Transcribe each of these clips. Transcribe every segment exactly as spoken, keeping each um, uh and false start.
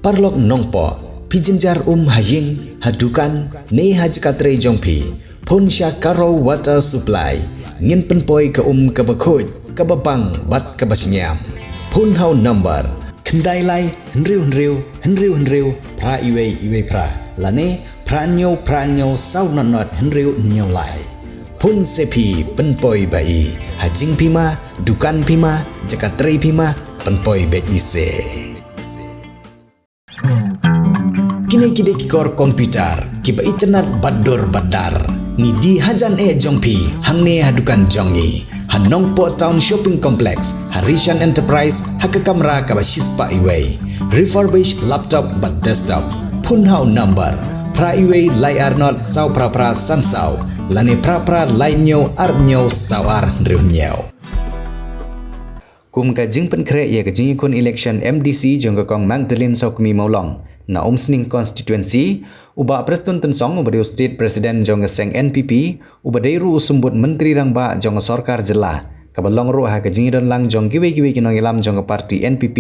Paralok Nongpoh, phi jynjar um ha ïing, ha dukan, ne ha jaka trei jong phi, phone sha Karo Water Supply. Ngin pynpoi ka um kaba khuid, kaba bang bad kaba shngiam. Phone ha u number khyndai lai hynriew hynriew hynriew hynriew phra iwei iwei phra, lane phra hynñiew phra hynñiew saw nod nod hynriew hynñiew lai. Phone se phi, pynpoi ba i. Ha jingphi ma, dukan phi ma, jaka trei phi ma, pynpoi beit i se. Kine ki dei ki kor computer kiba itynnad bad dur bad dar. Ngi die hajan eh jong phi hangne ha dukan jong ngi ha Nongpoh Town Shopping Complex, ha Rishan Enterprise, ha ka kamra kaba shispah iwei. Refurbished laptop bad desktop. Phone ha u number phra iwei lai ar nod saw phra phra san saw, lane phra phra lai hynñiew ar hynñiew saw ar hynriew hynñiew. Kum ka jingpynkhreh ïa ka jingïakhun election M D C jong ka Kong Magdalene Sawkmie Mawlong na Umsning Constituency, u Bah Prestone Tynsong, uba dei u State President jong ka seng N P P, uba dei ruh u Symbud Myntri Rangbah jong ka Sorkar Jylla, kaba long ruh ha ka jingïadonlang jong kiwei kiwei ki nongïalam jong ka party N P P,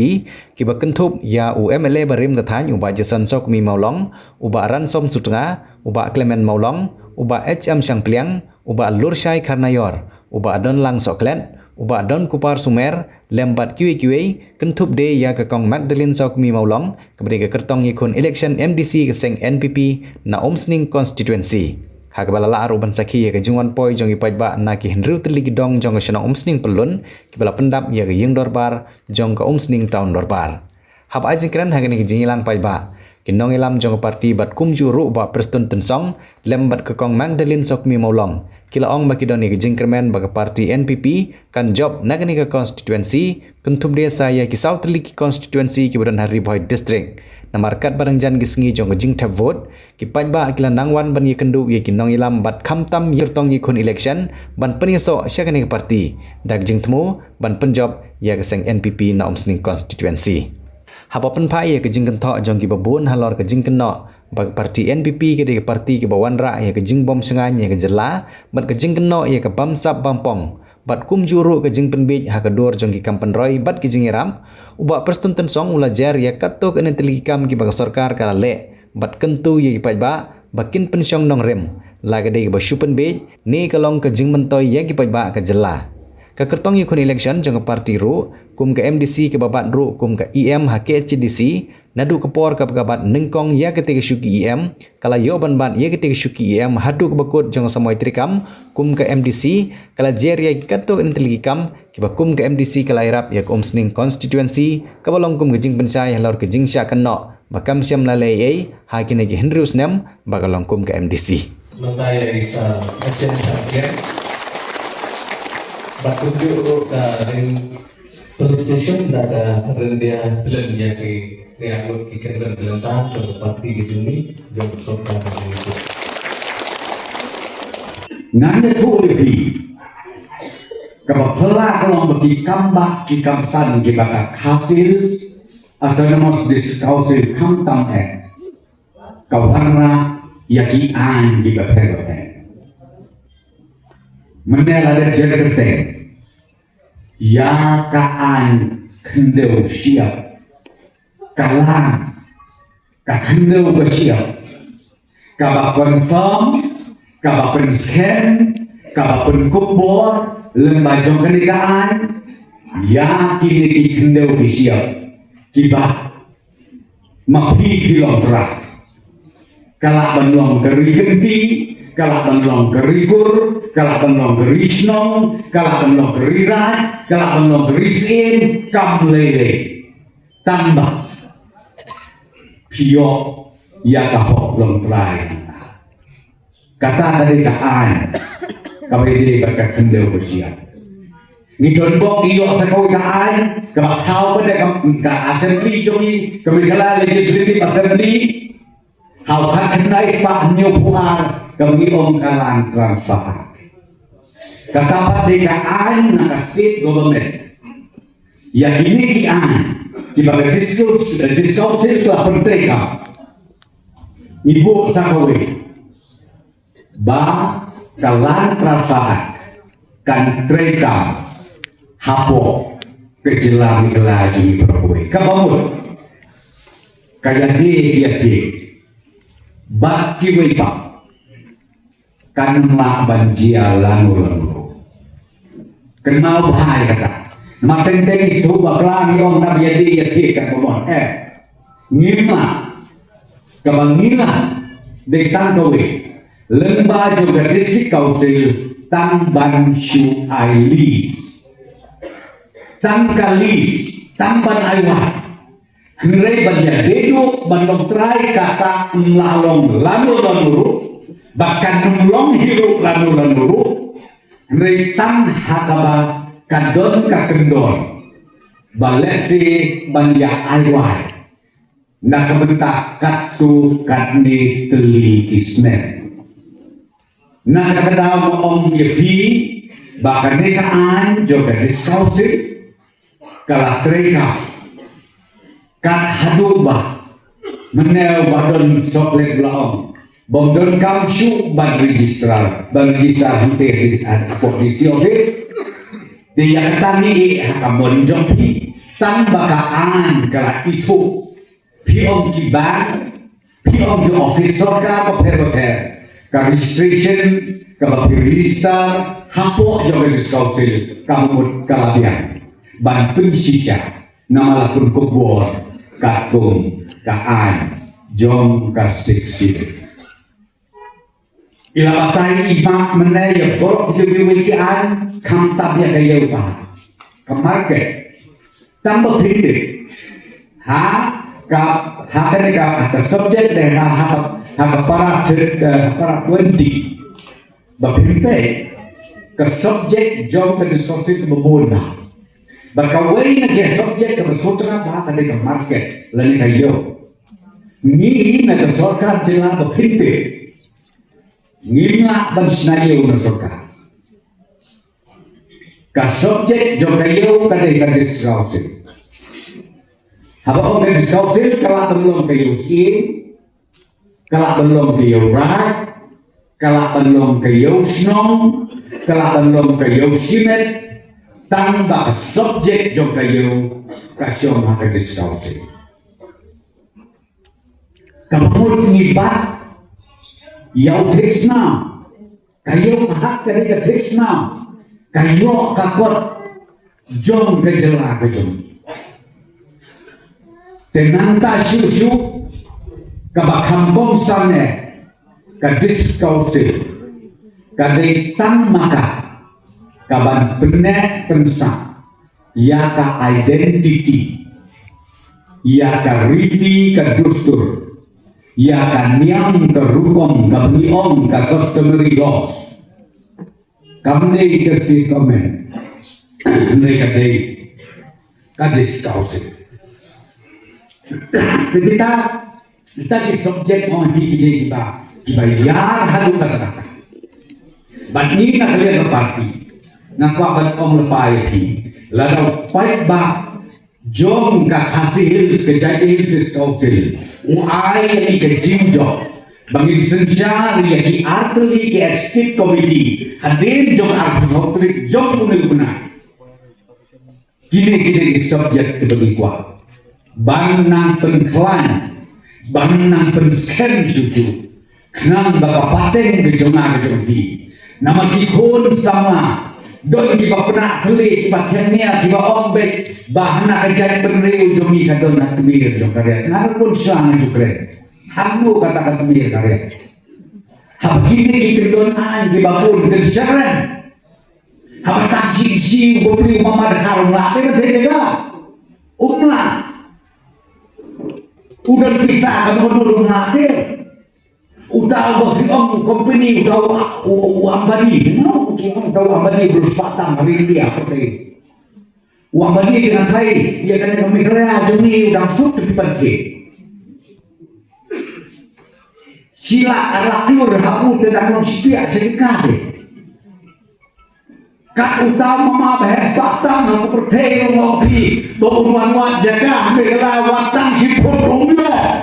kiba kynthup ïa u M L A barim ka thaiñ, u Bah Jason Sawkmie Mawlong, u Bah Ransom Sutnga, u Bah Clement Mawlong, u Bah H M Shangpliang, u Bah Lurshai Kharnaior, u Bah Donlang Sohkhlet, u Bah Donkupar Sumer, lem bad kiwei kiwei, kynthup de ïa ka Kong Magdalene Sawkmie Mawlong, kaba dei ka kyrtong ïakhun election M D C ka seng N P P na Umsning Constituency. Ha kaba la lah ruh ban sakhi ïa ka jingwan poi jong ki paidbah na ki hynriew tylli ki dong jong ka shnong Umsning Pyllun, kiba la pyndap ïa ka ïing dorbar jong ka Umsning Town Dorbar. Haba ai jingkren ha kane ka jingïalang paidbah, ki nongïalam jong ka party bad kumjuh ruh Bah Prestone Tynsong lem bad ka Kong Magdalene Sawkmie Mawlong, ki la ong ba ki don ïa ka jingkyrmen ba ka party N P P kan jop na kane ka constituency, kynthup de sa ïa ki saw tylli ki constituency kiba don ha Ri Bhoi District. Namar katba dang jan ki sngi jong ka jingthep vote, ki paidbah ki la nang wan ban ïakynduh ïa ki nongïalam bad khamtam ïa ka kyrtong ïakhun election ban pynïasoh sha kane ka party, da ka jingthmu ban pynjop ïa ka seng N P P na Umsning Constituency. Haba pynphai ïa ka jingkynthoh jong kiba bun halor ka jingkynnoh ba ka party N P P ka dei ka party kaba wanrah ïa ka jingbymshngaiñ ïa ka jylla, bad ka jingkynnoh ïa ka bamsap bampong, bad kumjuh ruh ka jingpynbiej ha ka dur jong ki kam pynroi bad ki jingïarap, u Bah Prestone Tynsong u la jer ïa katto katne tylli ki kam kiba ka sorkar ka la leh, bad kyntu ïa ki paidbah ba kin pynshong nongrim, la ka dei kaba shu pynbiej ne ka long ka jingmyntoi ïa ki paidbah ka jylla. Ka kyrtong ïakhun election jong ka party ruh, kum ka M D C kaba bat ruh kum ka E M ha K H A D C, naduh ka por kaba ka bat nyngkong ïa katei ka shuki E M, ka la ïoh ban bat ïa katei ka shuki E M haduh kaba kut jong ka samoi treikam kum ka M D C, ka la jer ïa katto katne tylli ki kam kiba kum ka M D C ka la ïarap ïa ka Umsning constituency, kaba long kum ka jingpynshai halor ka jingshah kynnoh ba kam shym la leh ei ei ha kine ki hynriew snem ba ka long kum ka M D C. Mynta ïa i sa action sa kian. Bad kumjuh ruh ka ring police station da ka ryndia plan ïa ki ria ngut ki kyrdan bynta ka party ki juni jong ka sorkar ka juni. Ngan ïathuh ïa phi kaba phylla ka long ba ki kam bah ki kam san kiba ka Khasi Hills Autonomous District Council khamtam eh ka wanrah ïa ki aiñ kiba pher bapher. Mynne la dep jer kyrteng ïa ka aiñ khyndew shyiap, ka lang ka khyndew ka shyiap, kaba confirm, kaba pynskhem, kaba pynkup bor lyngba jong kane ka aiñ ïa kine ki khyndew ki shyiap kiba ma phi phi long trai. Ka lah ban long ka ri kynti, ka lah ban long ka ri kur, ka lah ban long ka ri shnong, ka lah ban long ka ri raid, ka lah ban long ka ri syiem, kam lei lei. Tang ba phi ïoh ïa ka hok long trai. Kata ka dei ka aiñ kaba ïadei bad ka khyndew ka shyiap. Ngi don bok ngi ïoh sa kawei ka aiñ kaba thaw pat da ka, ka assembly jong ngi, ka Meghalaya Legislative Assembly. Ha u khatkhyndai spah hynñiewphew ar kaba ngi ong ka Land Transfer Act. Kata pat dei ka aiñ na ka state government. Ïa kine ki aiñ kiba ka District, District Council ka la pyntreikam, ngi buh sa kawei ba ka Land Transfer Act kan treikam hapoh ka jylla Meghalaya jong ngi baroh kawei. Kaba mut ka ïadei ïa ki, bad kiwei pat kan ym lah ban jia lano lano ruh. Kynmaw bha ïa kata. Namar teng teng i shu bakla ngi ong naba ïadei ïa ki, kan ym lah. Eh, ngim lah. Kaba ngi lah dei tang kawei, lyngba jong ka District Council, tang ban shu ai lease. Tang ka lease, tang ban ai wad. Hynrei ban ïadei duh ban long trai kata ym lah long lano lano ruh, ba kan ym long hi ruh lano lano ruh. Hynrei tang ha kaba ka don ka kyndon ba lehse ban ïa ai wai na ka bynta katto katne tylli ki snem. Na kata ka daw nga ong ïa phi ba kane ka aiñ jong ka District Council ka la trei ka kat haduh ba mynne ba don chocolate ba la ong bym donkam shuh ban register, ban register hangtei ha D C office. Te ïa kata ngi ïeh ha ka mon jong phi, tang ba ka aiñ ka la ithuh. Phi ong ki bank, phi ong ki office sorkar bapher bapher, ka registration kaba phi register hapoh jong ka District Council ka mut ka la biang ban pynshisha, namar la pynkup bor katkum ka aiñ jong ka Sixth Schedule. I la batai i Mark mynne ïa baroh kiwei kiwei ki aiñ, khamtam ïa ka ïew pat. Ka market. Tang ba phi tip, ha ka, ha kane ka, ha ka subject ne, ha, ha ka, ha ka para thir-, eh, para twenty. Ba phi tip, ka subject jong ka District Council kaba bun bha. Ba kawei na ki subject kaba sngewtynnat bha ka dei ka market lane ka ïew. Ngi na ka sorkar jylla ba phi tip, ngim lah ban shna ïew na sorkar. Ka subject jong ka ïew ka dei ka District Council. Haba ong ka District Council ka lah ban long ka ïew syiem, ka lah ban long ka ïew raid, ka lah ban long ka ïew shnong, ka lah ban long ka ïew shimet, tang ba ka subject jong ka ïew ka shong ha ka District Council. Kaba mut ngi bat ïa u thik snam. Ka ïew ka hap ka dei ka thik snam, ka ïoh ka kot jong ka jylla ka jong. Te nangta shuh shuh kaba kham kongsan eh ka District Council ka dei tang ma ka kaban pynneh pynsah ïa ka identity, ïa ka riti ka dustur, ïa ka niam ka rukom kaba ngi ong ka customary laws. Kam dei ka state government, dei ka dei ka District Council. Te kita, kita ki subject ong hi ki dei kiba, kiba ïar haduh katta. Bad ngi na ka liang ka party nga kwah ban ong lypa ïa phi, lada u paidbah jong ka Khasi Hills, ka Jaintia Hills District Council u ai ïa ngi ka jingjop ba ngin synshar ïa ki artylli ki executive committee hadien jong arphew tarik jong une u bnai. Kine kine ki subject kiba ngi kwah ban nang pynkhlaiñ, ban nang pynskhem shuh shuh. Khnang ba ka pateng ka jong nga ka jong phi. Namar ki khun samla don kiba pynah thylli, kiba thiang nia, kiba ong beit ba hana ka jaitbynriew jong ngi ka don ha tmier jong ka riat. Nga ruh bun sha nga ju kren. Hangno kata ka tmier ka riat? Haba kine ki kyndon aiñ kiba bun kynsha kren. Haba tang shi shi u bapli u mama dkhar, um lah te ka thei jaka. Um lah. U don pisa ka mano, um lah te. Uta uba phi ong company, uta u, u, u Ambani, no, ki ong uta u Ambani u spah tam ha ri India, phi tip. U Ambani ka nang thait ïa kane ka Meghalaya jong ngi, u dang suk te phi ban thied. Shi lak ar lak klur ha u te dang long shi piak shi ka te. Kat uta u mama ba heh spah tam ha ka pyrthei, u ong phi ba un wan wad jaka ha Meghalaya, wad tang shiphew ruh um ïoh.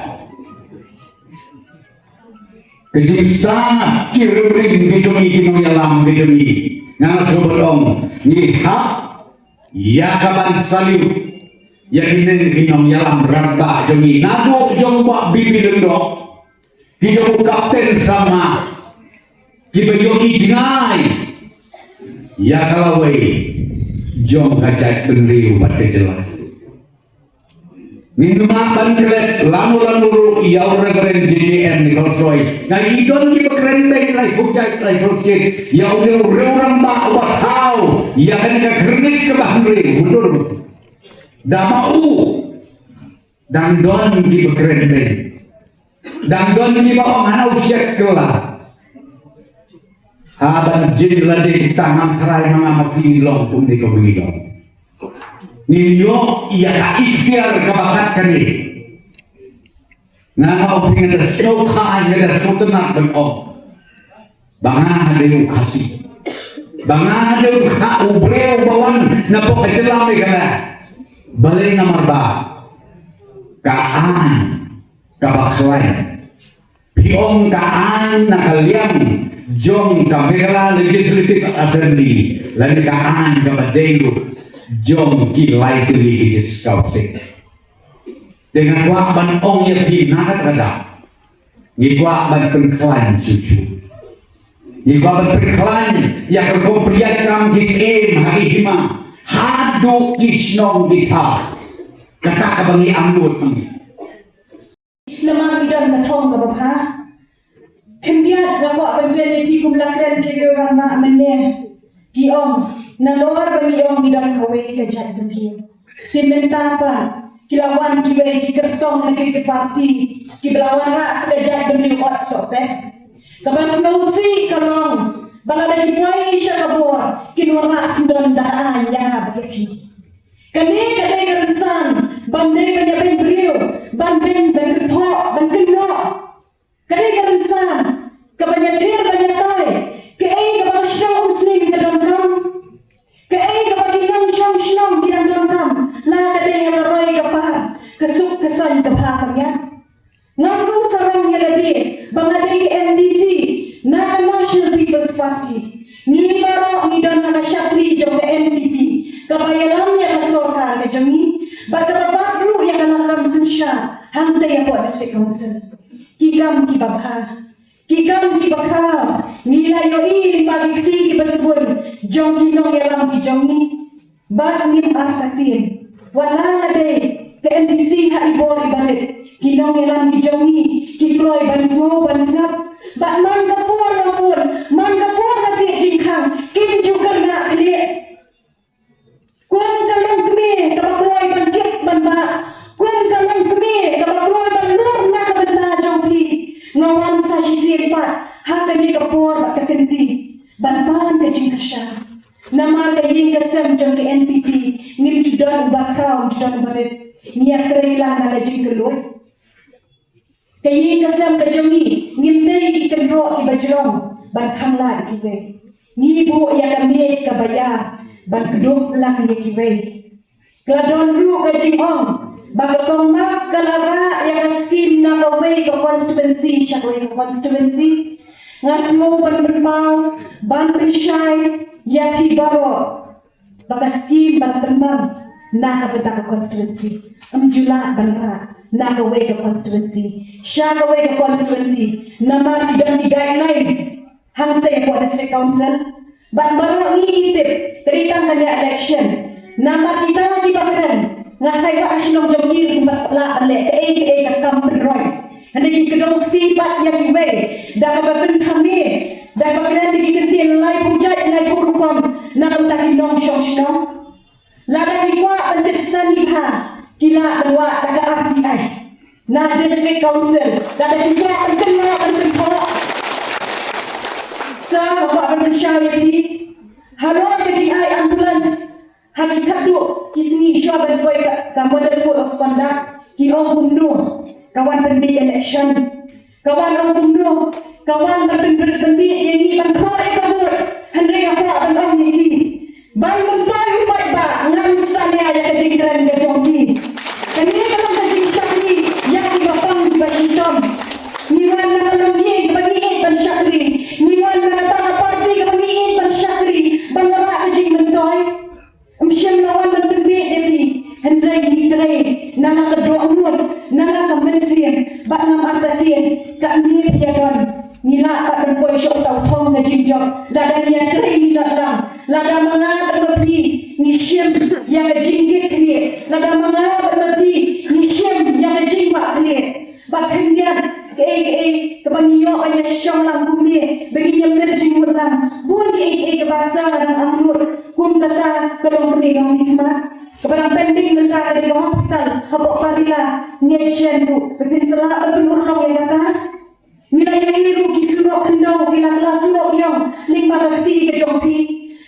Ka jingstad ki ryngreng ki jong ngi, ki nongïalam ki jong ngi, nga sngewbha ban ong ngi hap ïa ka ban salute. Ïa kine ki nongïalam rangbah jong ngi naduh jong Bah B B Lyngdoh, ki jong u Kapten Sangma, kiba ïohi jngai ïa ka lawei jong ka jaitbynriew bad ka jylla. Ngim lah ban klet lano lano ruh ïa u Reverend J J M Nichols Roy. Nga i don kiba kren beit, laiphew jait, laiphew sien. Ïa une u riew rangbah uba thaw ïa kane ka kyrnik kaba hynriew, mynta da ma u. Dang don kiba kren beit. Dang don kiba ong hana u shet kylla. Ha ban jin lade tang, ngam tharai ma nga ma phi ngi long kumne kumba ngi long. Ngi ïoh ïa ka ikhtiar kaba kat kane. Nga nga ong phi, nga da sngewkha, nga da sngewtynnat ban ong ba nga nga dei u Khasi, ba nga nga dei u kha, u briew ba wan na pok ka jylla Meghalaya. Balei? Namar ba ka aiñ kaba khlaiñ, phi ong ka aiñ na ka liang jong ka Meghalaya Legislative Assembly lane ka aiñ kaba dei ruh jong ki lai tylli ki district council. Te nga kwah ban ong ïa phi na kata ka daw, ngi kwah ban pynkhlaiñ shuh shuh. Ngi kwah ban pynkhlaiñ ïa ka rukom pynïaid kam ki syiem ha ki hima haduh ki shnong ki thaw. Kata kaba ngi angnud. Namar ngi don ka thong kaba bha. Khyndiat nga kwah ban kren ïa phi kum la kren ki riew rangbah mynne. Ki ong, nalor ba ngi ong ngi don kawei ka jaitbynriew, te mynta pat ki la wan kiwei ki kyrtong na kiwei ki parti kiba la wanrah sa ka jaitbynriew ot soh pep. Kaba sngewsih ka long ba lada ki poi sha ka bor kin wanrah syndon da ka aiñ ïa nga bad ïa phi. Kane ka dei ka rynsan ban dei ban ïabeiñ briew, ban beiñ, ban kynthoh, ban kynnoh. Ka dei ka rynsan kaban ïathir ban ïatai. Kaei kaba ka shnong Umsning ka donkam, kaei kaba ki nongshong shnong ki dang donkam, la ka dei ha ka roi ka par, ka suk ka saiñ ka bha ka miat. Nga sngewsarong ïa lade ba nga dei ka M D C na ka National People's Party. Ngi baroh ngi don ha ka shakri jong ka N P P kaba ïalam ïa ka sorkar ka jong ngi bad kaba bat ruh ïa ka lakam synshar hangta hapoh District Council. Ki kam kiba bha, ki kam kiba khraw ngi la ïohi lyngba ki kti kiba sbun jong ki nongïalam ki jong ngi. Bad ngim artatien, wat la nga dei ka M D C ha i bor i barit, ki nongïalam ki jong ngi ki kloi ban sngew ban sngap. Bad man ka por la phone, man ka por la tied jingkhang, kim ju kyrnah khlieh. Kum ka longkmie kaba kloi ban kit ban bah, kum ka longkmie kaba kloi ban lur na ka bynta jong phi, nga wan sa shisien pat ha kane ka por bad ka kynti ban pan ka jingkyrshan. Namar ka ïing ka sem jong ka N P P ngim ju don uba khraw, ju don uba rit. Ngi ïatrei lang na ka jingkylluid. Ka ïing ka sem ka jong ngi ngim dei ki kynroh kiba jrong ban khanglad ïa kiwei. Ngi buh ïa ka miej kaba ïar ban kdup lang ïa kiwei. Ka la don ruh ka jingong ba ka kong Mark ka la rah ïa ka skim na kawei ka constituency sha kawei ka constituency. Nga sngew ban pynpaw, ban pynshai ïa phi baroh ba ka skim ba la pynbang na ka bynta ka constituency ym ju lah ban rah na kawei ka constituency sha kawei ka constituency. Namar ki don ki guidelines hangta hapoh District Council. Bad baroh ngi ngi tip ka dei tang kane election. Namar kita kiba kren, nga tharai ba ha shnong jong ki ruh kim pat lah ban leh kaei kaei ka kam pynroi. Hynrei ki kdew kti pat ïa kiwei da kaba pynthame, da kaba kren da ki kyntien laiphew jait laiphew rukom na ka bynta ki nongshong shnong. Lada ki kwah ban tip sani bha, ki lah ban wad da ka R T I na District Council. Lada ki kwah ban kynnoh ban kynthoh. Sa nga kwah ban pynshai ïa phi, halor ka jingai ambulance ha ki khatduh ki sngi shuwa ban poi ka, ka model code of conduct, ki ong kumno ka wan pynbiej election. Ka wan ong kumno, ka wan ban pynbiej ïa ngi ban khroh ïa ka vote. Hynrei nga kwah ban ong ïa ki, ban myntoi u paidbah, ngam sngewsih ïa ka jingkren ka jong ki. Kane ka long ka jingshakri ïa kiba pang kiba shitom. Ngi wan na ka longïing kaba ngi ïeit ban shakri. Ngi wan na kata ka party kaba ngi ïeit ban shakri, ban wanrah ka jingmyntoi. Ym shym la wan ban pynbiej ïa phi, hynrei ngi trei na la ka dohnud, na la ka mynsiem, bad ngam artatien katne phi ïa don. Ngi lah pat ban poi sha uta u thong ka jingjop lada ngi ïatrei minot lang, lada ma nga bad ma phi ngi shim ïa ka jingkit khlieh, lada ma nga bad ma phi ngi shim ïa ka jingwah khlieh. Bad khyndiat, kaei kaei kaba ngi ïoh ban ïa shong lang kumne, ba ngin ïa mir jingmut lang, bun kaei kaei kaba sa dang angnud. Kum kata ka longkmie nongmihkhmat kaba dang pending mynta ka dei ka hospital hapoh Barila. Ngi ïa shem ruh ba phin sa lah ban pynurlong ïa kata. Ngi la ïohi ruh ki surok khyndew ki la kylla surok ïong lyngba ka kti ka jong phi.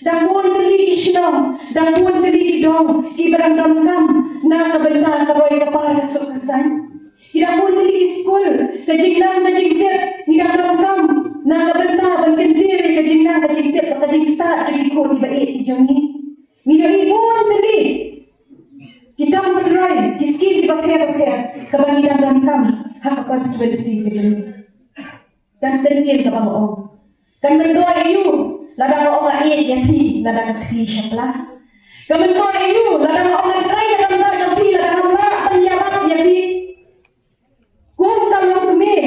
Dang bun tylli ki shnong, dang bun tylli ki dong kiba dang donkam na ka bynta ka roi ka par ka suk ka saiñ. Ki dang bun tylli ki skul, ka jingnang ka jingtip ngi dang donkam na ka bynta ban kyntiew ïa ka jingnang ka jingtip bad ka jingstad jong ki khun kiba ïeit ki jong ngi. Ngi ïohi bun tylli ki kam pynroi, ki skim kiba pher bapher kaba ngi dang donkam ha ka constituency ka jong ngi. Kan kyntiew kaba nga ong, kan myntoi aïu lada nga ong nga ïeit ïa phi lada ka kti shapla? Kan myntoi aïu lada nga ong nga trei na ka bynta jong phi lada ngam lah ban ïarap ïa phi? Kum ka longkmie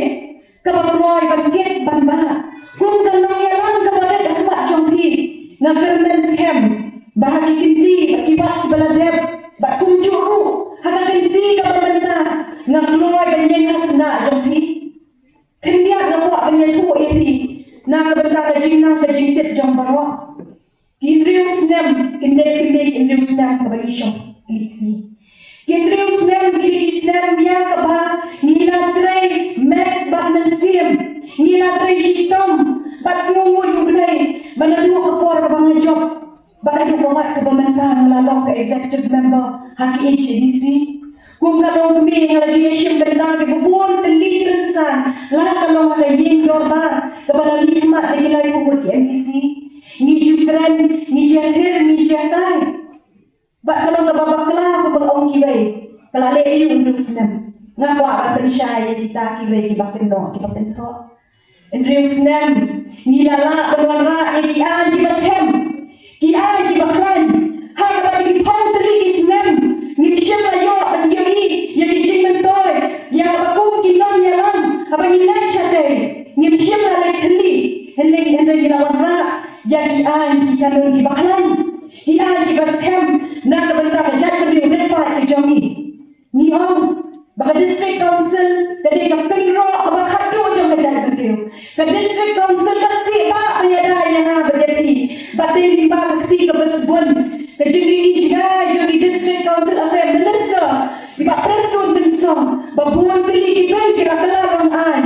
kaba kloi ban kit ban bah, kum ka nongïalam kaba rit ha khmat jong phi, nga kyrmen skhem ba ha ki kynti bad ki wad kiba la dep, bad kumjuh ruh ha ka kynti kaba mynta, nga kloi ban ïeng ha sna jong phi. Khyndiat nga kwah ban ïathuh ïa phi na ka bynta ka jingnang ka jingtip jong baroh. Ki hynriew snem, kin dei, kin dei ki hynriew snem kaba ngi shong kti. Ki hynriew snem ki dei ki snem ïa kaba ngi la trei met bad mynsiem, ngi la trei shitom bad sngewnguh ïa U Blei ba naduh ka por kaba nga jop bad haduh ka wat kaba mynta nga la long ka executive member ha ki H A D C. Kum ka longkmie nga la ju ïashim bynta kiba bun tylli ki rynsan, la ka long ha ka ïing dorbar kaba la mihkhmat da ki lai kumno ki M D C. Ngi ju kren, ngi ju ïathir, ngi ju ïatai. Bad ka long kaba bakla kumba ong kiwei, ka la leh aïu hynriew snem? Nga kwah ban pynshai ïa kita kiwei kiba kynnoh kiba kynthoh. Hynriew snem ngi la lah ban wanrah ïa ki aiñ kiba skhem, ki aiñ kiba khlaiñ. Ha kaba ki phew tylli ki snem ngim shym la ïoh ban ïohi ïa ki jingmyntoi ïa kaba kum ki nongïalam haba ngi leit shatei. Ngim shym la leit thylli. Hynrei, hynrei ngi la wanrah ïa ki aiñ ki kanun kiba khlaiñ, ki aiñ kiba skhem na ka bynta ka jaitbynriew rit paid ka jong ngi. Ngi ong ba ka District Council ka dei ka pynroh kaba khatduh jong ka jaitbynriew. Ka District Council ka stieh ba ban ïada ïa nga bad ïa phi. Bad dei lyngba ka kti kaba sbun, ka jingïohi jngai jong ki District Council Affair Minister, i Bah Prestone Tynsong, ba bun tylli ki bill ki la kylla long aiñ.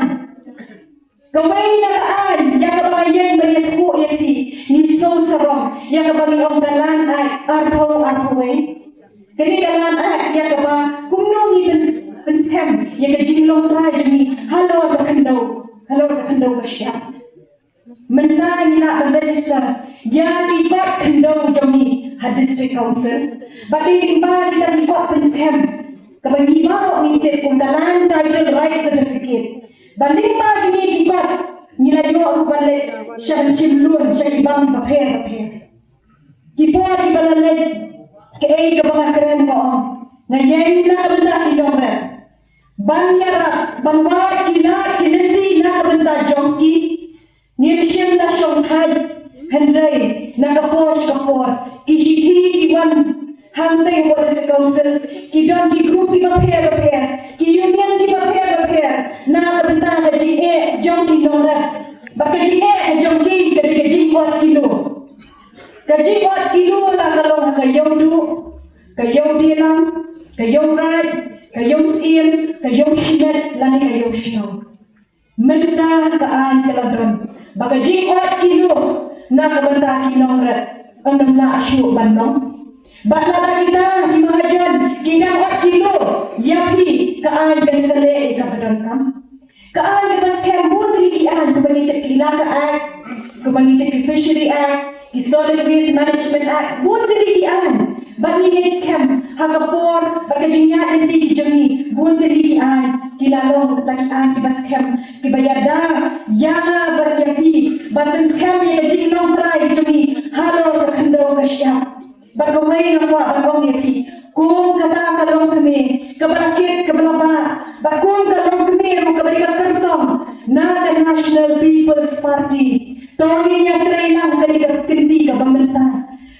Kawei na ka aiñ ïa kaba nga ïeng ban ïathuh ïa phi, ngi sngew sarong ïa kaba ngi ong ka Land Act arphew arphew wei. Kane ka Land Act ïa kaba kumno ngi pyn, pynskhem ïa ka jinglong trai jong ngi halor ka khyndew, halor ka khyndew ka shyiap. Mynta ngi lah ban register ïa ki kot khyndew jong ngi ha District Council. Bad dei lyngba kita ki kot pynskhem kaba ngi baroh ngi tip kum ka Land Title Right Certificate. Bad lyngba kine ki kot ngi la ïoh ruh ban leit sha ban shim loan sha ki bank bapher bapher. Ki por kiba la leit, kaei kaba nga kren nga ong, nga ïeng na ka bynta ki nongrep ban ïarap, ban wad ki lad ki lynti na ka bynta jong ki. Ngim shym la shongthait, hynrei na ka por sha ka por ki shithi ki wan hangtei hapoh District Council, ki don ki group kiba pher bapher, ki union kiba pher bapher na ka bynta ka jingeh jong ki nongrep. Bad ka jingeh jong ki ka dei ka jingot kilo. Ka jingot kilo la ka long ha ka Ïewduh, ka Ïewdialang, ka Ïewraid, ka Ïewsyiem, ka Ïewshimet lane ka Ïewshnong. Mynta ka aiñ ka la don ba ka jingot kilo na ka bynta ki nongrep ym lah shuh ban long. Bad lada kita ki mahajon ki dang ot kilo ïa phi, ka aiñ kan sa leh ïa kaba donkam. Ka aiñ kaba skhem, bun tylli ki aiñ, kaba ngi tip ki Elaka Act, kaba ngi tip ki Fishery Act, ki Solid Waste Management Act, bun tylli ki aiñ. Bad ngi ngeit skhem ha ka por bad ka jingïaid lynti ki jong ngi, bun tylli ki aiñ ki la long kata ki aiñ kiba skhem, kiba ïada ïa nga bad ïa phi ban pynskhem ïa ka jinglong trai ki jong ngi halor ka khyndew ka shyiap. Bad kawei nga kwah ban ong ïa phi, kum kata ka longkmie, ka ba la kit, kaba la bah, bad kum ka longkmie ruh kaba dei ka kyrtong na ka National People's Party. To ngin ïatrei lang ha kane ka kynti kaba mynta.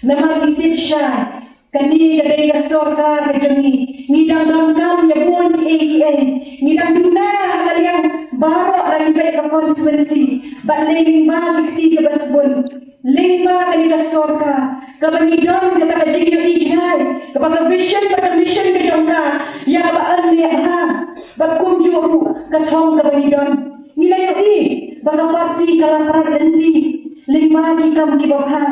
Namar ngi tip shai, kane ka dei ka sorkar ka jong ngi. Ngi dang donkam ïa bun kiei kiei. Ngi dang duna ha ka liang baroh la ki beit ka constituency. Bad lyngba ki kti kiba sbun, lyngba kane ka sorkar, kaba ngi don kata ka jingïohi jngai, kaba ka vision bad ka mission ka jong ka ïa kaba yn leh bha. Bad kumjuh ruh ka thong kaba ngi don, ngi la ïohi ba ka party ka la prat lynti lyngba ki kam kiba bha.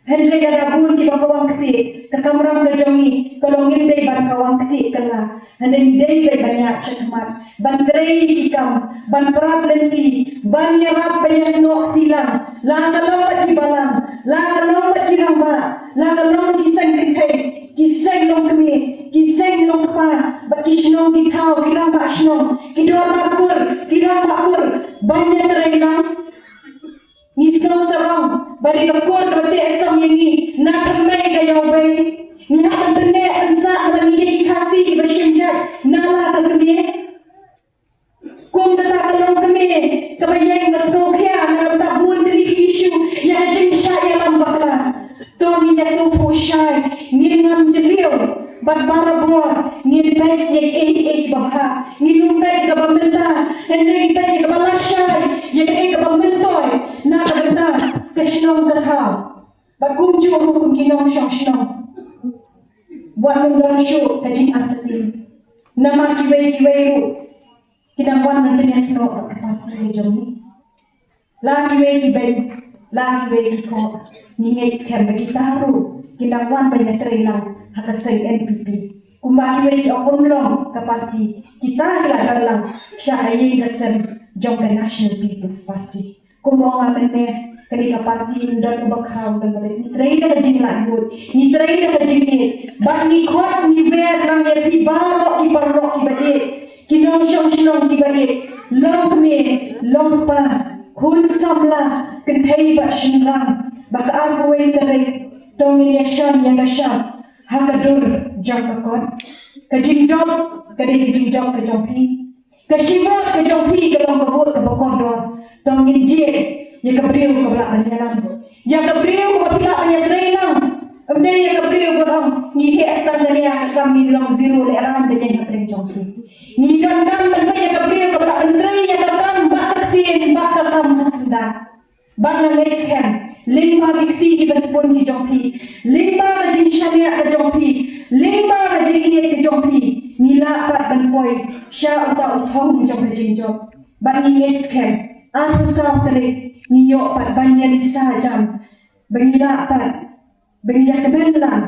Hynrei lada bun kiba kawang ktieh, ka kamram ka jong ngi ka long ngim dei ban kawang ktieh kylla. Hynrei ngi dei beit ban ïaid shakhmat, ban trei ki kam, ban prat lynti, ban ïarap ban ïasnoh kti lang, la ka long bad ki balang, la ka long bad ki rangbah, la ka long ki seng kynthei, ki seng longkmie, ki seng longkpa, bad ki shnong ki thaw, ki rangbah shnong, ki dorbar kur, ki rangbah kur, ban ïatrei lang. Ngi sngew sarong ba dei ka kur kaba teh song ïa ngi na thymmei ka ïawbei. Ngi hap ban pynneh pynsah ba ngi dei ki Khasi kiba shim jait na la ka kmie. Kum kata ka longkmie kaba ïeng ba sngewkhia na ka bynta bun tylli ki issue ïa ka jingshah ïalam bakla. To ngin ïasngewthuh shai, ngin ngam jylliew bad barabor ngin peit ïa kiei kiei kiba bha. Ngin ym peit kaba mynta, hynrei ngin peit ïa kaba lashai, ïa kaei kaba myntoi na ka bynta ka shnong ka thaw. Bad kumjuh ruh kum ki nongshong shnong, wat nym don shuh ka jingartatien. Namar kiwei kiwei ruh ki nang wan ban pynïasnoh bad ka party ka jong ngi. La kiwei ki beiñ, la kiwei ki khoh, ngi ngeit skhem ba kita ruh ki nang wan ban ïatrei lang ha ka seng N P P. Kumba kiwei ki ong ym long ka party, kita ki la don lang sha ka ïing ka sem jong ka National People's Party. Kumba ong nga mynne, kane ka party ym don uba khraw, ym don uba rit. Ngi trei da ka jinglaitluid, ngi trei da ka jingïeit, bad ngi khot ngi wer lang ïa phi baroh ki paralok kiba ïeit, ki nongshong shnong kiba ïeit, longkmie, longkpa, khun samla, kynthei bad shynrang, ba ka arphew wei tarik to ngin ïashon ïa ka shap ha ka dur jong ka kot. Ka jingjop ka dei ka jingjop ka jong phi. Ka shi vote ka jong phi ka long ka vote kaba kordor. To ngin jied ïa ka briew kaba lah ban ïalam, ïa ka briew kaba phi lah ban ïatrei lang. Ym dei ïa ka briew ba ong ngi heh tang kane ka kam, ngi long zero, lehrain ban ïeng hapdeng jong phi. Ngi donkam ban peit ïa ka briew kaba lah ban trei ïa ka kam bad ka ktien bad ka kam ha syndah. Bad nga ngeit skhem, lyngba ki kti kiba sbun ki jong phi, lyngba ka jingshaniah ka jong phi, lyngba ka jingïeit ka jong phi, ngi lah pat ban poi sha uta u thong jong ka jingjop. Bad ngi ngeit skhem, arphew saw tarik ngi ïoh pat ban ïa risa jam, ba ngi lah pat ba ngi ïa kmen lang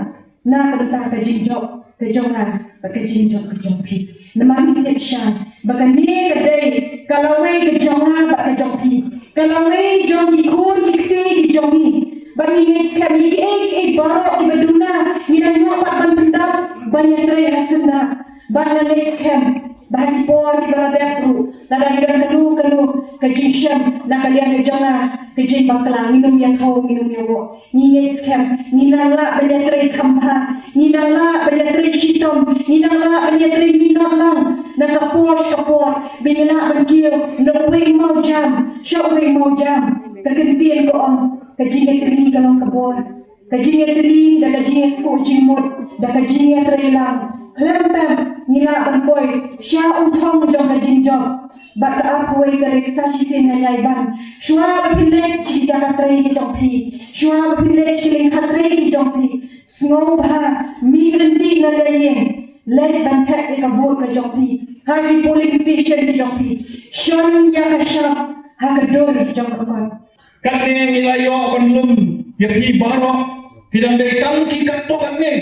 na ka bynta ka jingjop ka jong nga bad ka jingjop ka jong phi. Namar ngi tip shai ba kane ka dei ka lawei ka jong nga bad ka jong phi, ka lawei jong ki khun ki kti ki jong ngi. Bad ngi ngeit skhem ïa kiei kiei baroh kiba duna ngi dang ïoh pat ban pyndap ban ïatrei ha syndah. Bad nga ngeit skhem ba ha ki por kiba la dep ruh, lada ngi don kano kano ka jingshem na ka liang ka jong nga, ka jingbakla, ngin ym ïa thaw, ngin ym ïa woh. Ngi ngeit skhem, ngi nang lah ban ïatrei kham bha, ngi nang lah ban ïatrei shitom, ngi nang lah ban ïatrei minot lang na ka por sha ka por, ba ngin lah ban kiew na uwei u mawjam sha uwei u mawjam. Ka ktien ka ong, ka jingïatylli ka long ka bor. Ka jingïatylli da ka jingïaskuh jingmut, da ka jingïatreilang, khlem pep ngi lah ban poi sha u thong jong ka jingjop. Bad ka arphew wei tarik sa shisien nga ïai ban, shuwa ba phin leit sha ki jaka trei ki jong phi, shuwa ba phin leit sha ki lyngkha trei ki jong phi, sngewbha, mih ryntih na ka ïing, leit ban thep ïa ka vote ka jong phi ha ki polling station ki jong phi. Shon ïa ka shap ha ka dur jong ka kot. Katne ngi la ïoh ban lum ïa phi baroh, phi dang dei tang ki katto katne.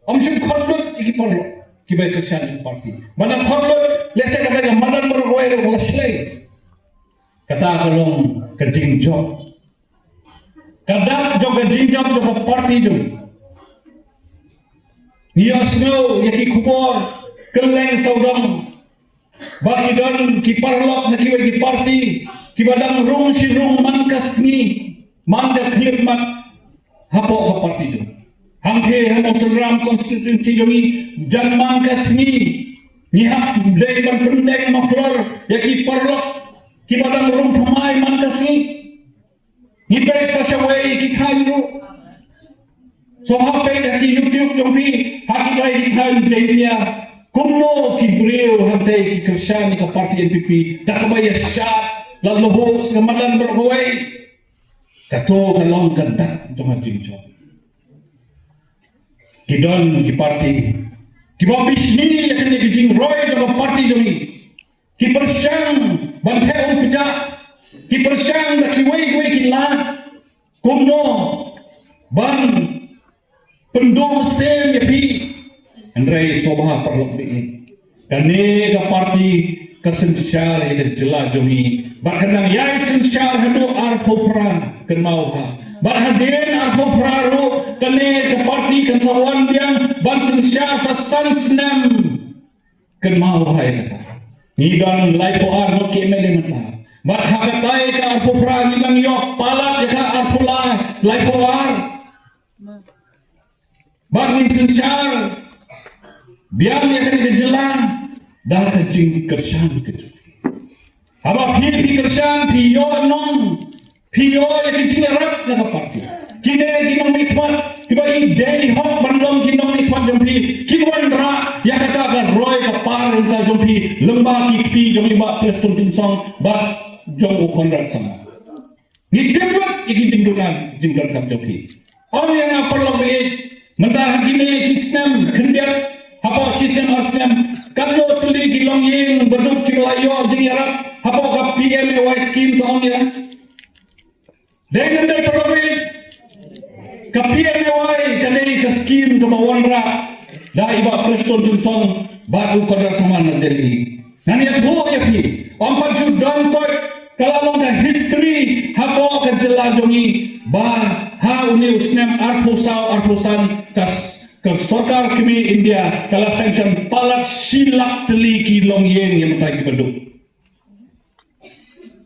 Ym shym khot lut ïa ki paralok kiba kyrshan ïa ka party. Ba dang khot lut, lehse kata ka madan baroh kawei ruh ka la shlei. Kata ka long ka jingjop. Ka dak jong ka jingjop jong ka party jong ngi. Ngi ïohsngew ïa ki khubor kylleng sawdong ba ki don ki paralok na kiwei ki party kiba dang rung shi rung man ka sngi, man ka khyllipmat hapoh ka party jong. Hangtei ha Mawsynram constituency jong ngi, jan man ka sngi Ngi hap dei ban pyndeng maflor ïa ki paralok kiba dang rung thymmai man ka sngi. Ngi peit sa shawei ki thaiñ ruh. Sngewbha peit ha ki YouTube jong phi, ha kitai ki thaiñ Jaiñtia, kumno ki briew hangtei ki kyrshan ïa ka party N P P da kaba ïashad la lhuh sha ka madan baroh kawei. Kato ka long ka dak jong ka jingjop. Ki don ki party kiba bishni ïa kane ka jingroi jong ka party jong ngi. Ki pyrshang ban theh umkjat, ki pyrshang da kiwei kiwei ki lad kumno ban pynduh mynsiem ïa phi. Hynrei sngewbha paralok baieit, kane ka party ka synshar ïa ka jylla jong ngi bad ka dang ïai synshar haduh arphew phra, kynmaw bha. Bad hadien arphew phra ruh kane ka party kan sa wan biang ban synshar sa san snem. Kynmaw bha ïa kata. Ngi don laiphew ar ngut ki M L A mynta. Bad ha katai ka arphew phra ngi dang ïoh palat ïa ka arphew lai, laiphew ar. Bad ngin synshar biang ïa kane ka jylla da ka jingkyrshan ka jong phi. Haba phi, phi kyrshan, phi ïoh nong, phi ïoh ïa ki jingïarap na ka party. Kine ki nongmihkhmat kiba i dei hok ban long ki nongmihkhmat jong phi, kin wanrah ïa kata ka roi ka par ïa kata jong phi lyngba ki kti jong i Bah Prestone Tynsong bad jong u Conrad Sangma. Ngi tip lut ïa ki jingdonkam, jingdonkam jong phi. Ong ïa nga paralok baieit, mynta ha kine ki snem khyndiat, hapoh shi snem ar snem, katno tylli ki longïing baduk kiba la ïoh jingïarap hapoh ka P M A Y scheme, to ong ïa. Dei ne ym dei paralok baieit? Ka P M A Y ka dei ka scheme kaba wanrah da i Bah Prestone Tynsong bad u Conrad Sangma na Delhi. Ngan ïathuh ïa phi, ym pat ju don koit, ka la long ka history hapoh ka jylla jong ngi ba ha une u snem arphew saw arphew san ka s-, ka sorkar kmie India ka la sanction palat shi lak tylli ki longïing ïa kitai ki baduk.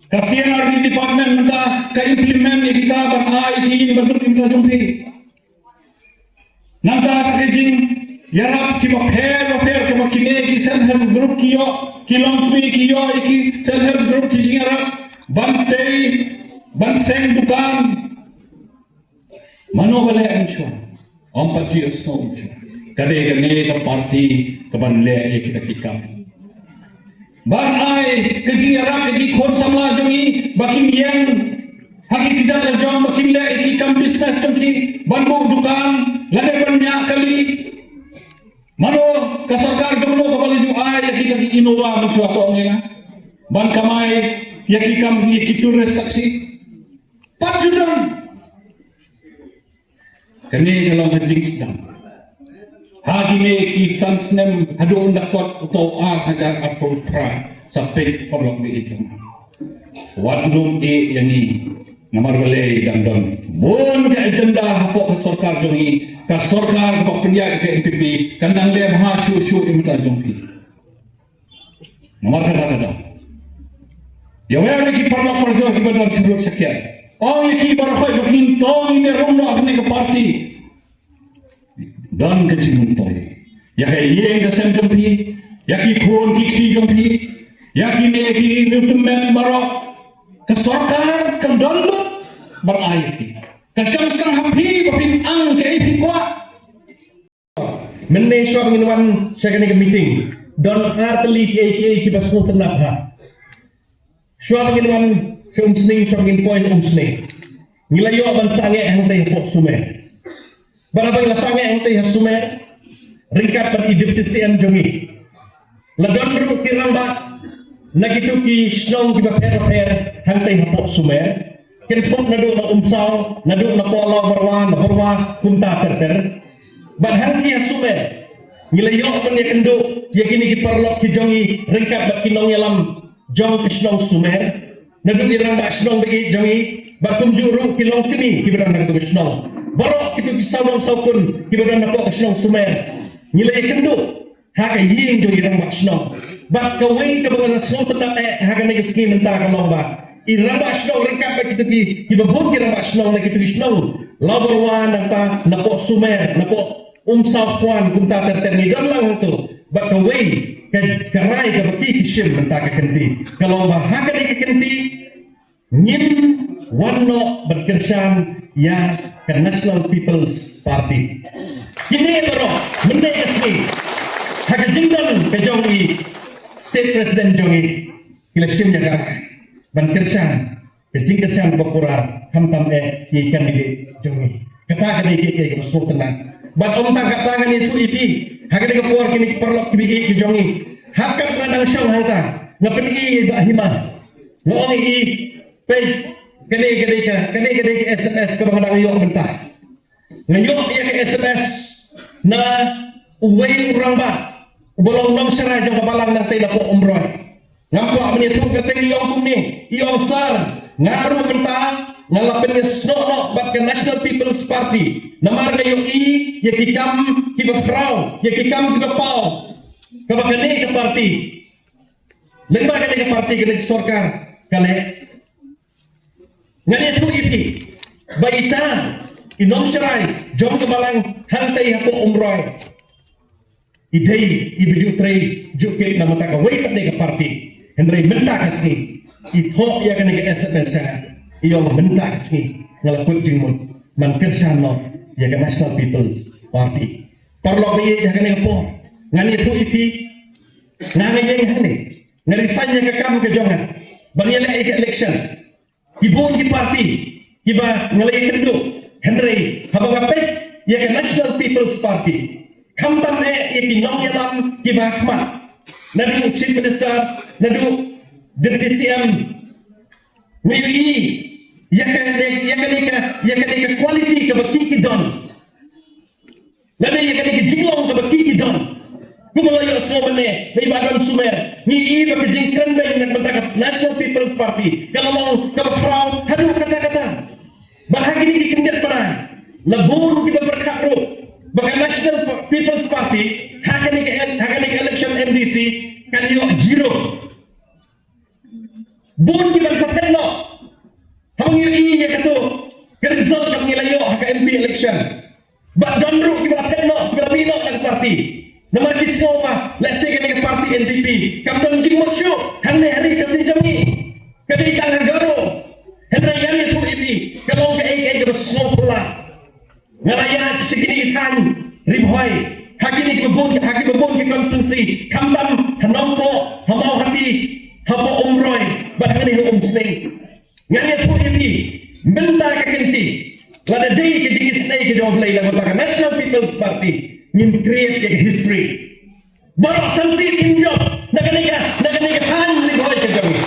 Ka C and R D department mynta ka implement ïa kita ban ai ïa ki ïing baduk ïa kita jong phi. Nangta sa ka jingïarap kiba pher ba pher kaba kine ki self help group ki ïoh, ki longkmie ki ïoh ïa ki self help group ki jingïarap ban tei, ban seng dukan. Mano ba leh mynshuwa? Ym pat ju ïohsngew mynshuwa. Ka dei kane ka party kaban leh ïa kita ki kam. Ban ai ka jingïarap ïa ki khun samla jong ngi ba kin ïeng ha ki kjat la jong, ba kin leh ïa ki kam business jong ki, ban buh dukan lane ban ñiah kali. Mano ka sorkar jong no kaba la ju ai ïa kita ki Innova mynshuwa, to ong ïa nga, ban kamai ïa ki kam, ïa ki tourist taxi? Pat ju don. Kane ka long ka jingsdang. Ha kine ki san snem haduh ynda kot uta u ar hajar arphew phra, sa peit paralok baieit jong nga. Wat nym ïeh ïa ngi, namar balei? Dang don bun ka agenda hapoh ka sorkar jong ngi, ka sorkar kaba pynïaid ka N P P, kan dang leh bha shuh shuh ïa mynta jong phi. Namar kata ka daw, ïa wer ïa ki paralok parajor kiba don sha lut sha kiar, ong ïa ki baroh khoit ba kin tong ïa ki rung noh ha kane ka party. Don ka jingmyntoi ïa ka ïing ka sem jong phi, ïa ki khun ki kti jong phi, ïa kine ki riewtymmen baroh. Ka sorkar kan don lut ban ai ïa phi. Ka shong sdang ha phi ba phin ang kaei phi kwah. Mynne shuwa ba ngin wan sha kane ka meeting, don ar tylli kiei kiei kiba sngewtynnat ha. Shuwa ba ngin wan sha Umsning, shuwa ba ngin poi na Umsning, ngi la ïoh ban sangeh hangtei hapoh Sumer. Bad haba ngi la sangeh hangtei ha Sumer, ryngkat bad i Deputy C M jong ngi, la don ruh ki rangbah na kito ki shnong kiba pher bapher hangtei hapoh Sumer. Kynthup naduh na Umsaw, naduh na Palau Barwa, na Barwa, kumta ter ter. Bad hangtei ha Sumer, ngi la ïoh ban ïakynduh ïa kine ki paralok ki jong ngi ryngkat bad ki nongïalam jong ka shnong Sumer, naduh i rangbah shnong ba ïeit jong ngi, bad kumjuh ruh ki longkmie kiba don ha kato ka shnong. Baroh kito ki sawdong sawkun kiba don hapoh ka shnong Sumer, ngi la ïakynduh ha ka ïing jong i rangbah shnong. Bad kawei kaba nga sngewtynnat eh ha kane ka sngi mynta ka long ba i rangbah shnong ryngkat bad kito ki, kiba bun ki rangbah shnong na kito ki shnong, Lawbarwa, nangta napoh Sumer, napoh Umsaw Khwan, kumta ter ter, ngi don lang hangto. Bad kawei ka, ka rai kaba ki ki shim mynta ka kynti ka long ba ha kane ka kynti ngim wan noh ban kyrshan ïa ka National People's Party. Kine baroh mynne ka sngi ha ka jingdon ka jong i State President jong i, ki la shim ïa ka rai ban kyrshan ka jingkyrshan ba pura, khamtam eh ïa i candidate jong i. Kata ka dei ka, ka, ka sngewtynnat. Bad ym tang kata, ngan ïathuh ïa phi ha kane ka por, kine ki paralok kiba ïeit ki jong i, ha kaba nga dang shong hangta nga pyni ïa i Bah Hima. Nga ong ïa i, peit, kane ka dei ka, kane ka dei ka S M S kaba nga dang ïoh mynta. Nga ïoh ïa ka S M S na uwei u rangbah uba long nongsharai jong ka balang nangtei napoh Umroi. Ngam kwah ban ïathuh kyrteng, i ong kumne, i ong, sir, nga ruh mynta nga la pynïasnoh noh bad ka National People's Party namar nga ïohi ïa ki kam kiba khraw, ïa ki kam kiba paw kaba kane ka party, lyngba kane ka party, kane ka sorkar ka leh. Ngan ïathuh ïa phi ba ita i nongsharai jong ka balang hangtei hapoh Umroi i dei iba ju trei ju kit na bynta kawei pat de ka party. Hynrei mynta ka sngi i thoh ïa kane ka S M S sha nga, i ong mynta ka sngi nga la kut jingmut ban kyrshan noh ïa ka National People's Party. Paralok ba ïeit, ha kane ka por ngan ïathuh ïa phi, nga nga ïeng hangne, nga resign ïa ka kam ka jong nga ban ïaleh ïa ka election. Ki bun ki party kiba nga la ïakynduh, hynrei haba nga peit ïa ka National People's Party, khamtam eh ïa ki nongïalam kiba ha khmat, naduh Chief Minister, naduh Deputy C M, nga ïohi ïa ka, ïa kane ka, ïa kane ka quality kaba ki ki don. Lane ïa kane ka jinglong kaba ki ki don. Kumba la ïohsngew mynne na i Bah Don Sumer, ngi i ba ka jingkren beiñ na ka bynta ka National People's Party ka la long kaba khraw haduh katta katta. Bad ha kine ki khyndiat bnai la bun kiba pyrkhat ruh ba ka National People's Party ha kane ka, ha kane ka election M D C kan ïoh zero. Bun kiba la phet noh haba ngi ïohi ïa kato ka result kaba ngi la ïoh ha ka M P election. Bad don ruh kiba la phet noh, kiba la mih noh na ka party namar ki sngew ba lehse kane ka party N P P kam don jingmut shuh hangne ha ri Khasi jong ngi, ka dei tang ha Garo. Hynrei ngan ïathuh ïa phi, ka long kaei kaei kaba sngewphylla. Nga la ïaid sha kine ki thaiñ Ri Bhoi, ha kine kiba bun, ha kiba bun ki constituency, khamtam ha Nongpoh, ha Mawhati, hapoh Umroi bad hangne ha Umsning. Ngan ïathuh ïa phi, mynta ka kynti lada dei ka jingisynei ka jong U Blei, la mynta ka National People's Party ngin create ïa ka history. Baroh san sien kin jop na kane ka, na kane ka thaiñ Ri Bhoi ka jong ngi.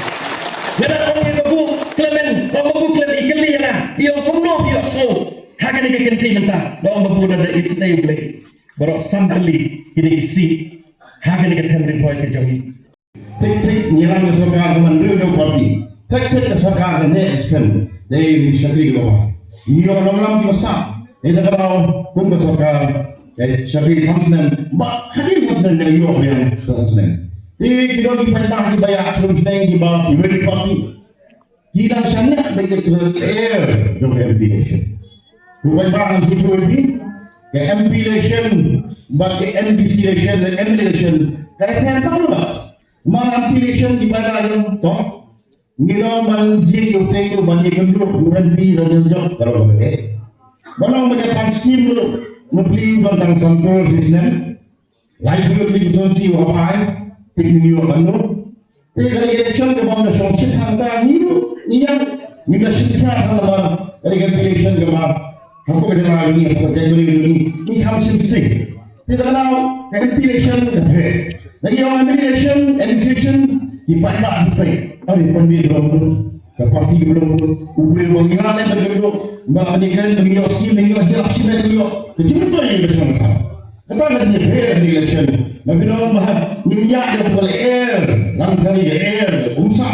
Nga dang ong ïa Babu Clement, ong Babu Clement, i kylli ïa nga, i ong kumno phi ïohsngew ha kane ka kynti mynta. Nga ong, Babu, lada isynei U Blei, baroh san tylli kine ki seat ha kane ka thaiñ Ri Bhoi ka jong ngi. Thik thik ngi ïalam ïa ka sorkar ka man hynriew hynñiew party. Thik thik ka sorkar ka neh extend dei shakri kiba bha. Ngi ïoh nongïalam kiba sah. Ïa kata ka daw kum ka sorkar ka shakri san snem, ba hadien san snem ka ïoh biang san snem. Te ki don ki paidbah kiba ïa shim snem kiba kiwei ki party. Ki dang shaniah bad ka heir jong ka M P election. Ki paidbah ngan shu ïathuh ïa phi, ka M P election bad ka M D C election, ka M L A election ka dei pher bha. Namar M P election ki paidbah ïa to. Ngi dang ban jied ïa utei ruh ban ïakynduh u M P ruh ym jop ka ruh ba eh. Ban ong ba dei pan skim ruh, nga plie ban tang san klur shi snem. Lai klur ki constituency wa pai, te ngi ïoh ban ruh. Te ka election kaba nga shong shit hangta ngi ruh, ngi ïa, ngi da shit hangta namar ka election kaba hapoh ka jylla ngi, hapoh ka jylla ngi, ngi kham shim sting. Te da nang ka M P election ka pher. Lagi ong M P election, M C election, ki paidbah ki peit. Ari pan bi belum tu, ka parti belum tu. Ubri wang ila ne belum tu. Ba ni kan ngi ïoh skim, ngi ïoh jilak skim, ngi ïoh. Ka jingmyntoi ka shong ka. Kata ka jingpher ni election. Ba phi ong ba ngin ïa ka heir, lang kali ka heir, umsa.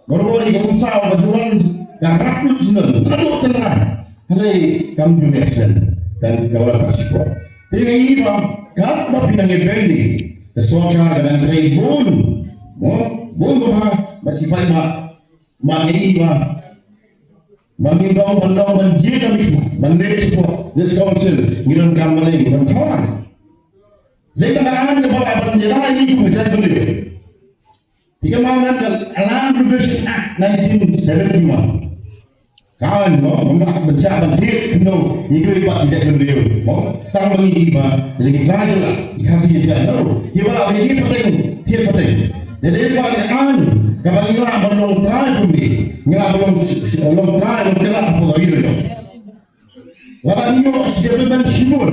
Baroh ïa ka umsa ka juan ka rak lut snem. Naduh tynrai. Hynrei kam ju leh snem. Kan ka wala ta shipor. Te ngi ba ka ba phi nang ïa beli. Ka sorkar ka nang trei bun. Mo, bun ba ba ki paidbah. Ba ngi ba. Ba ngi ba ban dong ban jied ka mih. Ban leh shipor. This council ngi donkam ban leh ban thawai. Lei ka aiñ kaba lah ban ïa la ïa ki kum ka jaitbynriew. Phi kynmaw na ka Land Regulation Act nineteen seventy-one. Ka aiñ mo, mo, ban shah ban thied khyndew ïa kiwei pat ki jaitbynriew mo. Tang ma ngi kiba, ïa ki trai jylla, ki Khasi ïa ki no. Kiba lah ïa ki pateng, thied pateng. Ïa dei ba ka aiñ kaba ngi lah ban long trai kumne. Ngi lah ban long, long trai, long trai hapoh ka ri jong ngi. Lada ngi ïoh sha ka pynban shibun,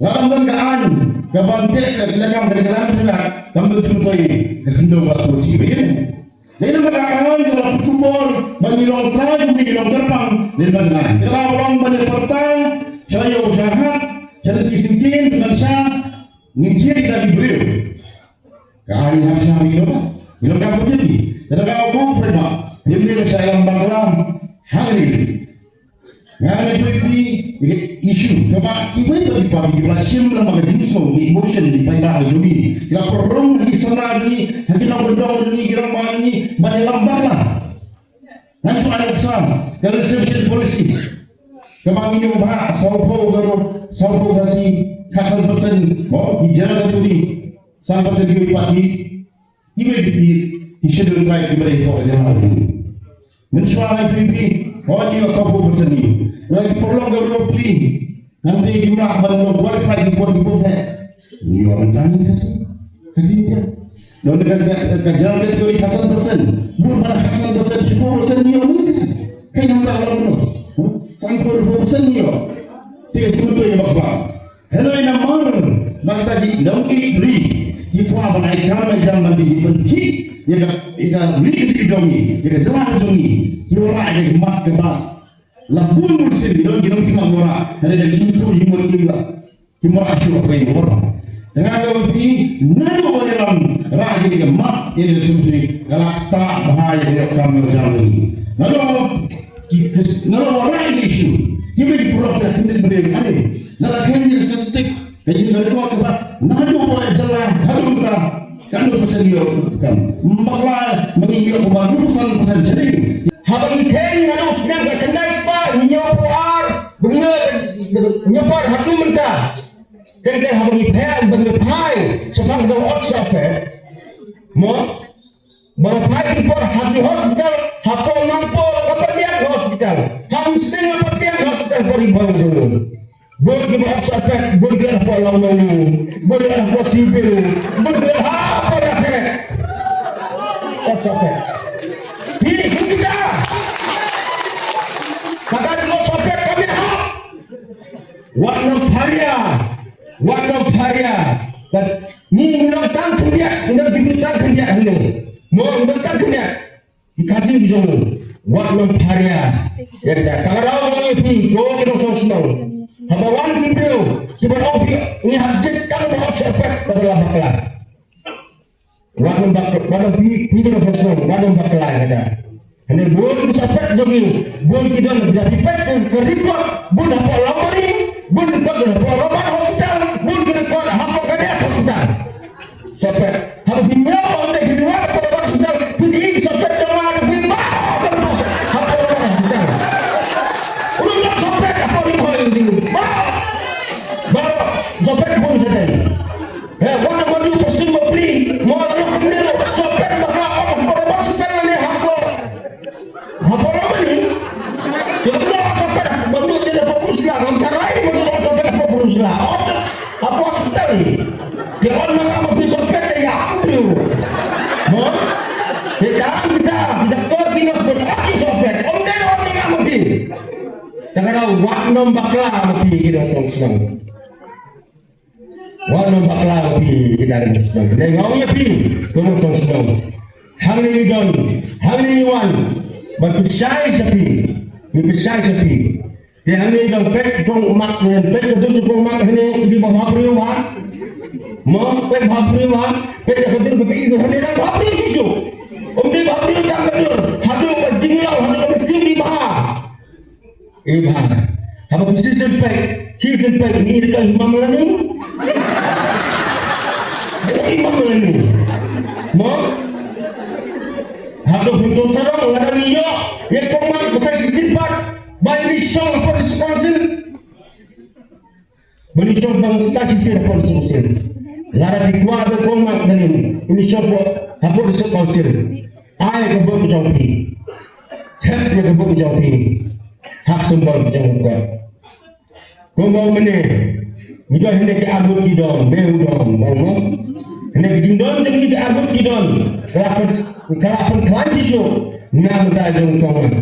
lada ym don ka aiñ kaban teh ka, ka lakam ka, ka lam sha ka, kam don jingmyntoi ka khyndew ba to chi ba ïa. Dei namar ka aiñ kaba la pynkup bor ba ngi long trai, ngi long kyrpang, dei namar ka aiñ. Ka la long ban ïa pyrta sha ïew sha hat, sha lynti syngkien, ban sha ngin jied kita ki briew. Ka aiñ hap sha ngi long, ngi long ka pynjyep. Ka da ka u pynjyep. Phim dei ban sha ïalam bakla hangne. Nga nga ïathuh ïa phi issue kaba kiwei pat ki party kiba la shim lem bad ka jingsngew, ki emotion, ki paidbah jong ngi, ki la pynrung ha ki samla jong ngi, ha ki nongkyndong jong ngi, ki rangbah jong ngi ban ïalam bakla. Ngan shu ai nuksa ka reservation policy kaba ngi ïoh ba sawphew Garo, sawphew Khasi, khatsan percent mo ki General Category, san percent kiwei pat ki, kiwei pat ki Scheduled Tribe kiba dei hapoh ka jylla jong ngi. Mynshuwa ngi ïathuh ïa phi, hooid ngi ïoh sawphew percent ngi. Hynrei ki paralok kiba pli, nangta kim lah ban long qualified ki por ki por, heh. Ngi ïoh mynta ngi Khasi, Khasi ngi ïoh. Don ka, ka, ka General Category khatsan percent, bun ba khatsan percent, shiphew percent ngi ïoh ngi Khasi. Ka ngi hangta long no. Huh? Sanphew percent ngi ïoh. Te ka jingmyntoi ba khraw. Hynrei namar ba kita ki nongkieng ri ki kwah ban ai kam ai jam ban pynkhih ïa ka, ïa ka ri ka jong ngi, ïa ka jylla ka jong ngi, ki wanrah ïa ka mat kaba la bun bun sien, ki don ki nongkynmaw wanrah. Hynrei da ki shu shu ïa ki la ki wanrah shuh, ka ïa wanrah. Te nga ong ïa phi, naduh ba ïalam rah ïa ka mat ïa ka sumsui, ka la ktah bha ïa ka kam ïa ka jam ngi. Naduh ba ki, naduh ba wanrah ïa ka issue, ki ba ki pynrung ïa ka kyndit bynriew, ane na la khein ïa ka statistic. Ka jingkyrkhu kaba naduh ba jylla haduh mynta katno percent ïoh kam. Bakla ma ngi ïoh kumba hynriew percent sha ngi. Haba ngi kheiñ naduh snem ka khyndai spah hynñiewphew ar, ba ngi ïoh, ïoh par haduh mynta. Kynta haba ngi phai, ba ngi phai shaphang ka ot sha phet. Mo? Ba phai ki por ha ki hospital, hapoh Nongpoh ka pyrdiang hospital, ha Umsning ka pyrdiang hospital, por i bang jong ngi. Bun ki ba ot sha phet, bun ki hapoh Lawngmangi, bun ki hapoh Sibu, bun ki hapoh Nasep. Ot sha phet. Phi, phi kita. Kata di ot sha phet kami ha. Wat nang pharia, wat nang pharia. Kat ngi ngi nang tang khyndiat, ngi nang tang khyndiat hangne. Mo ngi nang tang khyndiat. Ki Khasi ki jong ngi. Wat nang pharia. Ïa kita. Tang raw ngi phi, ko ki nongshong shnong. Haba wan ki briew, ki ban ong phi, ngi hap jied tang ba ot sha phet, kata la bakla. Wat nang bak-, wat nang phi, phi ki nongshong shnong, wat nang bakla kata. Hynrei bun ki sha phet jong ngi, bun ki don, da phi peit ka, ka record, bun hapoh Lawngmangi, bun record hapoh Roman Hospital, bun record hapoh Khadar Hospital. Sha phet, haba phi ñiew, haba phi ñiew hapoh Roman Hospital, phi i ki sha phet jong nga, phi ba, ba, ba, hapoh Roman Hospital. Ulu ñiew sha phet hapoh Ri Bhoi, ba, ba, sha phet bun sha phet. He, wat la wan ïa u posting ba pli, mo la wan ïa u sohpet ba ka ong ba ka ba suteng ne hapoh. Hapoh la mani. Ïa ka sohpet ba mut ïa hapoh Bruce la, ngam tharai ba mut sohpet hapoh Bruce la. Hapoh hospital ni. Ïa ong ma nga ma phi sohpet ïa u briew. Mo? Ïa ka kita, kita kor ki nurse ba ong ki sohpet. Ong dei ong ma nga ma phi. Te ka dei wat nym bakla ma phi ki nongshong shnong. Wat nym bakla ma phi ki nongshong shnong. Nga ong ïa phi ki nongshong shnong. Hangne ngi don, hangne ngi wan ban pynshai sha phi. Ngi pynshai sha phi. Te hangne ngi don, peit ki kong mat, peit ka dur ki kong mat hangne, ki dei ba bhabriew bha. Mo, peit bhabriew bha, peit ka dur ka phi hangne, dang bhabriew shuh shuh. Ym dei bhabriew tang ka dur, haduh ka jinglaw, haduh ka mynsiem dei bha. Eh, bha. Haba phi shisien peit, shisien peit, ngi ïa ka imam lane. Ïa ka imam lane. Mo? Hato phim sngewsarong lada ngi ïoh ïa ka imam ba sa shisien pat, ba ngi shong ha Police Council. Ba ngi shong ba sa shisien ha Police Council. Lada phi kwah da kong mak danin ini shop hapoh district council. Ai ka bok jong phi. Thep ïa ka bok jong phi. Hap symbol jong ka. Kumba mynne ngi don hynne ki arngut ki don, me u don, mo mo. Hynne ki jingdon jong ngi ki arngut ki don. Ka la pyn, ka la pynkhlaiñ shisha na bynta jong kong.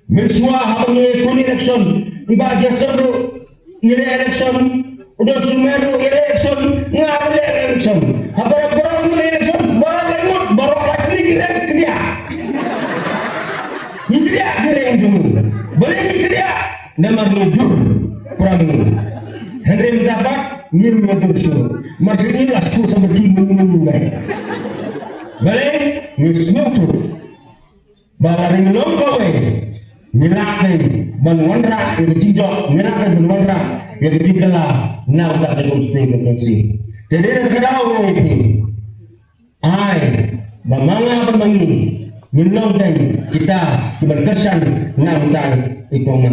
Mynshuwa haba ngi ïa kun election, i Bah Jason ruh ïaleh election, u Don Sumer ruh ïaleh election, nga ruh ïaleh election. Haba baroh ngi ïaleh election, baroh la ngut, baroh la kli ki reng kdiah. Ngi kdiah ki reng jong ngi. Balei ngi kdiah? Namar ngi dur para ngi. Hynrei mynta pat ngi ruh ngi dur shuh. Mar shu ngi la shu samar ki mun mun ngi. Balei ngi sngewthuh. Ba la ring long kawei. Ngi lah ban wanrah ïa ka jingjop, ngi lah ban wanrah ïa ka jingkylla na ka bynta ka constituency. Te dei na ka daw ngi phi. Ai ba ma nga bad ma ngi ngin long tang kita kiban kyrshan na ka bynta i kong.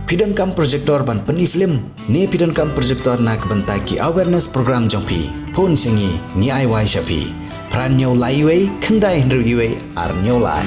Phi donkam projector ban pyni film ne phi donkam projector na ka bynta ki awareness program jong phi? Phone sha ngi, ngi ai wai sha phi. Phra hynñiew lai wei, khyndai hynriew wei, ar hynñiew lai.